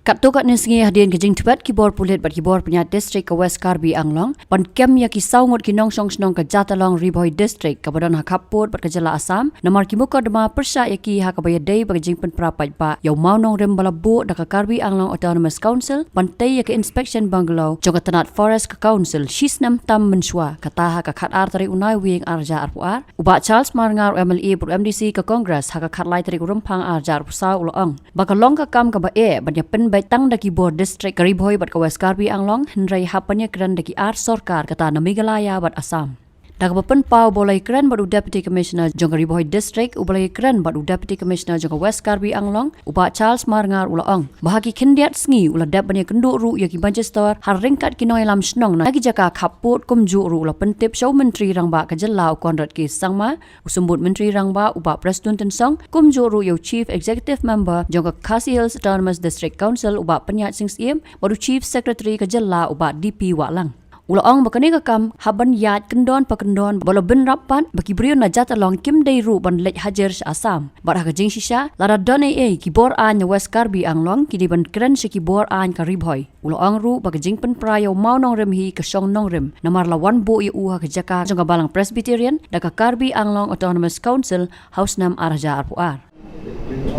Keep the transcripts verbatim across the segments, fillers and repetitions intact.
Katto katne sngi hadien ka jingtbit ki bor pulit bad ki bor pynïaid district ka West Karbi Anglong ban kem ïa ki saw ngut ki nongshong shnong ka Jatalong Ri Bhoi District kaba don ha khappud bad ka jylla Assam, namar ki mukotduma pyrshah ïa ki ha kaba ïadei bad ka jingpynpra paidbah ïa u mawnongrim ba la buh da ka Karbi Anglong Autonomous Council ban tei ïa ka inspection bungalow jong ka tnat Forest ka Council shisnem tam mynshuwa, kata ha ka khatar tarik u Naiwieng ar hajar arphew ar. U Bah Charles Marngar, u M L A bad u M D C ka Congress, ha ka khatlai tarik u Rymphang ar hajar arphew saw u la ong ba ka long ka kam kaba eh ban ïa pynbeit tang da ki bor district ka Ri Bhoi bad ka West Karbi Anglong, hynrei hap ban ïa kren da ki ar sorkar, kata na Meghalaya bad Assam. Da kaba pynpaw ba u la ïa kren bad u Deputy Commissioner jong ka Ri Bhoi District, uba la ïa kren bad u Deputy Commissioner jong ka West Karbi Anglong, u Bah Charles Marngar u la ong ba ha ki khyndiat sngi u la dep ban ïakynduh ruh ïa ki Magistrate ha ryngkat ki nongïalam shnong na ki jaka khappud, kumjuh ruh u la pyntip sha u Myntri Rangbah ka jylla u Conrad K Sangma, u Symbud Myntri Rangbah u Bah Prestone Tynsong, kumjuh ruh ïa u Chief Executive Member jong ka Khasi Hills Autonomous District Council u Bah Pynïaid Sing Syiem bad u Chief Secretary ka jylla u Bah D P Wahlang. U la ong ba kane ka kam hap ban ïaid kyndon pa kyndon bad la bynrap pat ba ki briew na Jatalong kim dei ruh ban leit hajir sha Assam. Bad ha ka jingshisha, lada don ei ei ki bor aiñ na West Karbi Anglong, ki dei ban kren sha ki bor aiñ ka Ri Bhoi. U la ong ruh ba ka jingpynpra ïa u mawnongrim hi ka shong nongrim, namar la wan buh ïa u ha ka jaka jong ka Balang Presbyterian da ka Karbi Anglong Autonomous Council ha u snem ar hajar arphew ar.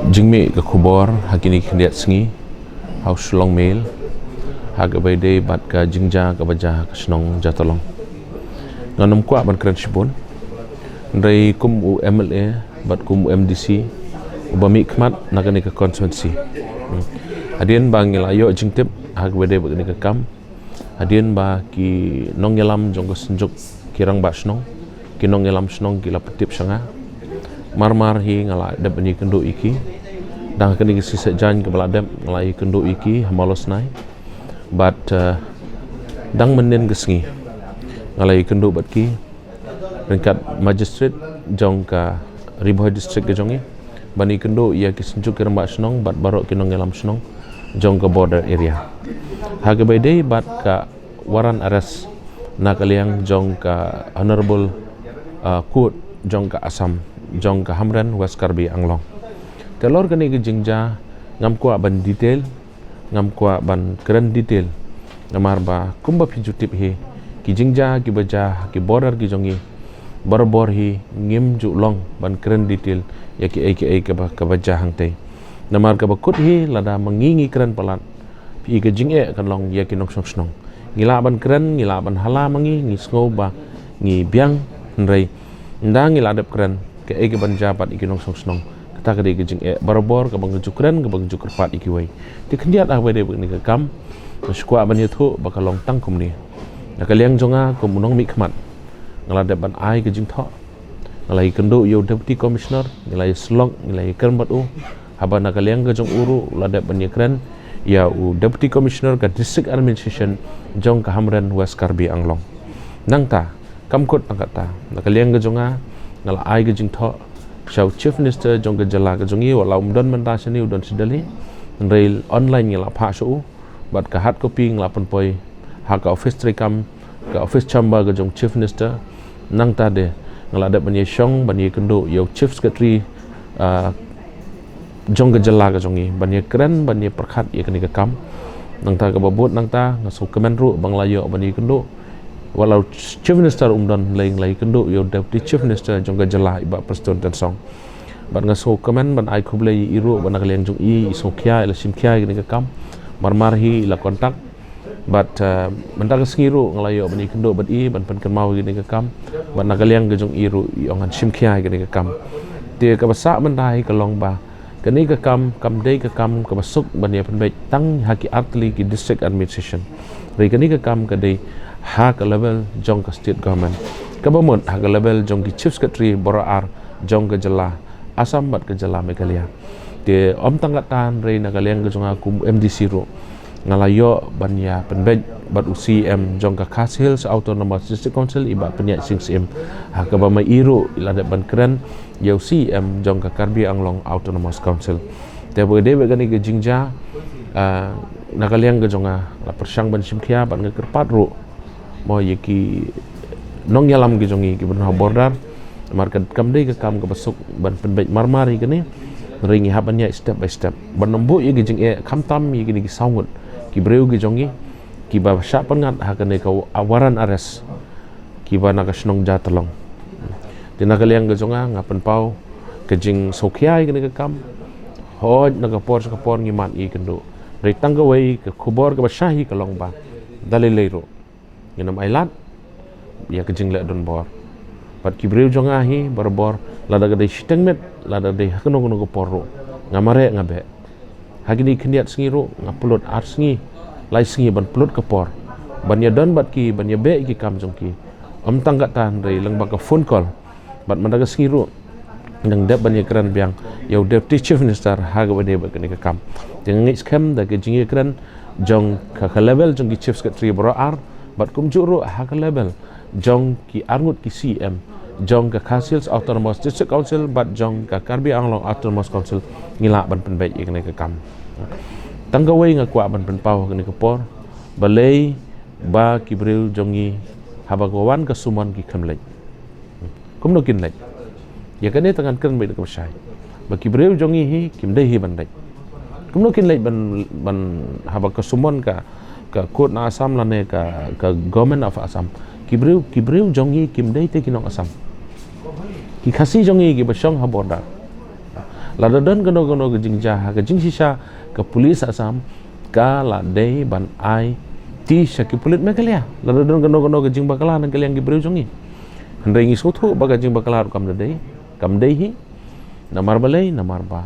Jingmih ka khubor ha kine ki khyndiat sngi ha u Shillong Mail ha kaba ïadei bad ka jingjia kaba jia ha ka shnong Jatalong. Ngam kwah ban kren shibun, hynrei kum u M L A bad kum u M D C uba mihkhmat na kane ka constituency, hmm, hadien ba ngi la ïoh jingtip ha kaba ïadei bad kane ka kam, hadien ba ki nongïalam jong ka Synjuk, ki rangbah shnong, ki nongïalam shnong ki la pyntip sha nga. Mar mar hi nga la dep ban ïakynduh ïa ki. Dang ha kane ka sngi Saitjaiñ kaba la dep nga la ïakynduh ïa ki ha Mawlasnai. Bad, eh, dang mynnin ka sngi nga la ïakynduh bad ki ryngkat Magistrate jong ka Ri Bhoi District ka jong ngi ban ïakynduh ïa ki Synjuk, ki rangbah shnong bad baroh ki nongïalam shnong jong ka border area ha kaba ïadei bad ka warrant arrest na ka liang jong ka Honorable, uh, Court jong ka Assam, jong ka Hamren West Karbi Anglong. Te halor kane ka jingjia ngam kwah ban detail, ngam kwah ban kren detail, namar ba kumba phi ju tip hi, ki jingjia kiba jia ha ki border ki jong ngi, barabor hi ngim ju long ban kren detail ïa kiei kiei kaba, kaba jia hangtei. Namar kaba kut hi, lada ma ngi ngi kren palat, phi, ka jingeh kan long ïa ki nongshong shnong. Ngi lah ban kren, ngi lah ban hala ma ngi, ngi sngew ba ngi biang, hynrei ynda ngi la dep kren, kaei kaban jia pat ïa ki nongshong shnong, kata ka dei ka jingeh barabor kaba nga ju kren, kaba nga ju kyrpad ïa kiwei. Te khyndiat ha kaba ïadei bad kane ka kam, nga shu kwah ban ïathuh ba ka long tang kumne. Na ka liang jong nga kum u nongmihkhmat, nga la dep ban ai ka jingthoh, nga la ïakynduh ïa u Deputy Commissioner, nga la ïasyllok, nga la ïakren bad u. Haba na ka liang ka jong u ruh u la dep ban ïakren ïa u Deputy Commissioner ka District Administration jong ka Hamren West Karbi Anglong. Nangta, kam kut tang katta, na ka liang ka jong nga, nga la ai ka jingthoh sha u Chief Minister jong ka jylla ka jong ngi, wat la um don mynta shane, u don sha Delhi, hynrei online nga la phah sha u, bad ka hard copy nga la pynpoi ha ka office treikam, ka office chamber ka jong Chief Minister. Nangta de nga la dep ban ïashong ban ïakynduh ïa u Chief Secretary, ah, jong ka jylla ka jong ngi ban ïakren, ban ïapyrkhat ïa kane ka kam. Nangta kaba bud nangta nga sngewkmen ruh ba nga la ïoh ban ïakynduh, wat la u Chief Minister um don, hynrei nga la ïakynduh ïa u Deputy Chief Minister jong ka jylla, i Bah Prestone Tynsong. Bad nga sngewkmen ban ai khublei ïa i ruh ba na ka liang jong i, i sngewkhia, i la shimkhia ïa kane ka kam. Mar mar hi i la contact. Bad, eh, mynta ka sngi ruh nga la ïoh ban ïakynduh bad i ban pynkynmaw ïa kane ka kam. Bad na ka liang ka jong i ruh i ong ngan shimkhia ïa kane ka kam. Te kaba sah mynta hi ka long ba kane ka kam kam dei ka kam kaba suk ban ïa pynbeit tang ha ki artylli ki District Administration. Hynrei kane ka kam ka dei ha ka level jong ka State Government, kaba mut ha ka level jong ki Chief Secretary baroh ar jong ka jylla Assam bad ka jylla Meghalaya. Te ym tang katta, hynrei na ka liang ka jong nga kum M D C ruh nga la ïoh ban ïa pynbeit bad u C E M jong ka Khasi Hills Autonomous District Council, i Bah Pynïaid Sing Syiem, ha kaba ma i ruh i la dep ban kren ïa u C E M jong ka Karbi Anglong Autonomous Council. Te ba ka dei ba kane ka jingjia, ah, na ka liang ka jong nga la pyrshang ban shimkhia bad nga kyrpad ruh mo ïa ki nongïalam ki jong ngi kiba don ha border. Namar ka kam dei ka kam kaba suk ban pynbeit mar mar ïa kane. Hynrei ngi hap ban ïaid step by step ban ym buh ïa ki jingeh, khamtam ïa kine ki saw ngut ki briew ki jong ngi kiba shah pynngat ha kane ka wa-, warrant arrest, kiba na ka shnong Jatalong. Te na ka liang ka jong nga, nga pynpaw ka jingsngewkhia ïa kane ka kam. Hooid, na ka por sha ka por ngi mad ïa ki kynduh. Hynrei tang kawei ka khubor kaba shai ka long ba da lei lei ruh ngin ym ailad ïa ka jingleh donbor. Bad ki briew jong nga hi barabor, lada ka dei shiteng miet, lada ka dei ha kano kano ka por ruh, nga mareh nga beh. Ha kine khyndiat sngi ruh nga pynlut ar sngi, lai sngi ban pynlut ka por ban ïadon bad ki, ban ïabeh ïa ki kam jong ki. Ym tang katta, hynrei lyngba ka phone call. Bad mynta ka sngi ruh ngan dep ban ïakren biang ïa u Deputy Chief Minister ha kaba ïadei bad kane ka kam. Te nga ngeit skhem da ka jingïakren jong ka, ka level jong ki Chief Secretary baroh ar, bad kumjuh ruh ha ka level jong ki arngut ki C E M jong ka Khasi Hills Autonomous District Council bad jong ka Karbi Anglong Autonomous Council, ngi lah ban pynbeit ïa kane ka kam. Tang kawei nga kwah ban pynpaw ha kane ka por, balei ba ki briew jong ngi haba ka wan ka summon ki khlem leit? Kumno kin leit? Ïa kane te ngan kren beit da kaba shai ba ki briew jong ngi hi kim dei hi ban leit. Kumno kin leit ban, ban haba ka summon ka, ka court na Assam lane ka, ka Government of Assam? Ki briew, ki briew jong ngi kim dei te ki nong Assam. Ki Khasi jong ngi kiba shong ha border. Lada don kano kano ka jingjia ha ka jingshisha, ka police Assam ka la dei ban aiti sha ki pulit Meghalaya. Lada don kano kano ka jingbakla na ka liang ki briew jong ngi. Hynrei ngi sngewthuh ba ka jingbakla ruh kam da dei, kam dei hi. Namar balei? Namar ba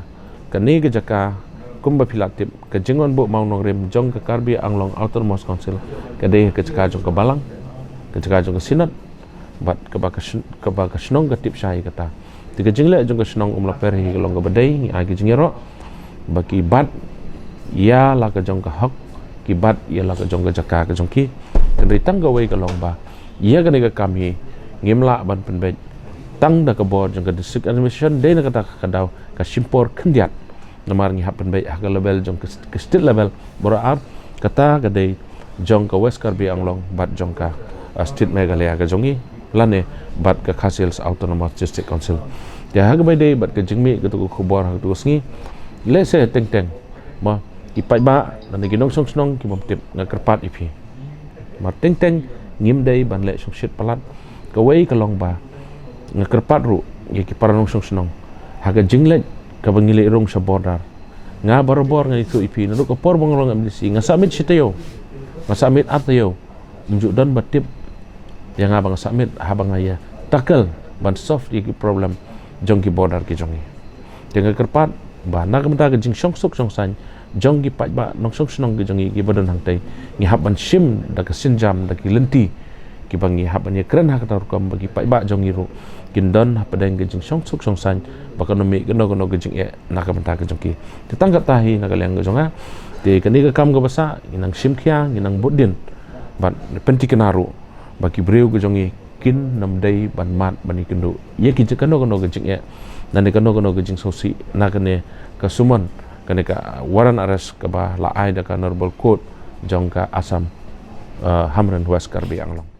kane ka jaka, kumba phi la tip, ka jingwan buh mawnongrim jong ka Karbi Anglong Autonomous Council ka dei ka jaka jong ka Balang, ka jaka jong ka Synod, bad kaba ka syn-, kaba ka shnong ka tip shai ïa kata. Te ka jingleh jong ka shnong um la per hi ka long kaba dei, ngi ai ka jingïaroh ba ki bat ïa la ka jong ka hok, ki bat ïa la ka jong ka jaka ka jong ki. Hynrei tang kawei ka long ba ïa kane ka kam hi ngim lah ban pynbeit tang da ka bor jong ka District Administration, dei na kata ka daw ka shim por khyndiat. Namar ngi hap pynbeit ha ka level jong ka st-, ka state level baroh ar, kata ka dei jong ka West Karbi Anglong bad jong ka, ah, State Meghalaya ka jong ngi, lane bad ka Khasi Hills Autonomous District Council. Te ha kaba ïadei bad ka jingmih kato ka khubor ha kato ka sngi, lehse teng teng ma ki paidbah lane ki nongshong shnong ki bym tip, nga kyrpad ïa phi. Namar teng teng ngim dei ban leh shongshit palat. Kawei ka long ba nga kyrpad ruh ïa ki para nongshong shnong ha ka jingleit kaba ngi leit rung sha border. Nga barabor nga ïathuh ïa phi, naduh ka por ba nga long M D C nga submit shi taïew, nga submit ar taïew. Ym ju don ba tip ïa nga ba nga submit, haba nga ïa tackle ban solve ïa ki problem jong ki border ki jong ngi. Te nga kyrpad ba na ka bynta ka jingshong suk shong saiñ jong ki paidbah nongshong shnong ki jong ngi kiba don hangtei, ngi hap ban shim da ka sienjam, da ki lynti kiba ngi hap ban ïakren ha kata ka rukom ba ki paidbah jong ngi ruh kin don hapdeng ka jingshong suk shong saiñ, ba kan ym mih kano kano ka jingeh na ka bynta ka jong ki. Te tang kata hi na ka liang ka jong nga. Te kane ka kam kaba sah ngi nang shim khia, ngi nang bud dien bad pynthikna ruh ba ki briew ka jong ngi kin ym dei ban mad ban ïakynduh ïa ki jing, kano kano ka jingeh lane kano kano ka jingsngewsih na kane ka summon, kane ka warrant arrest kaba la ai da ka Honourable Court jong ka Assam, eh, Hamren West Karbi Anglong.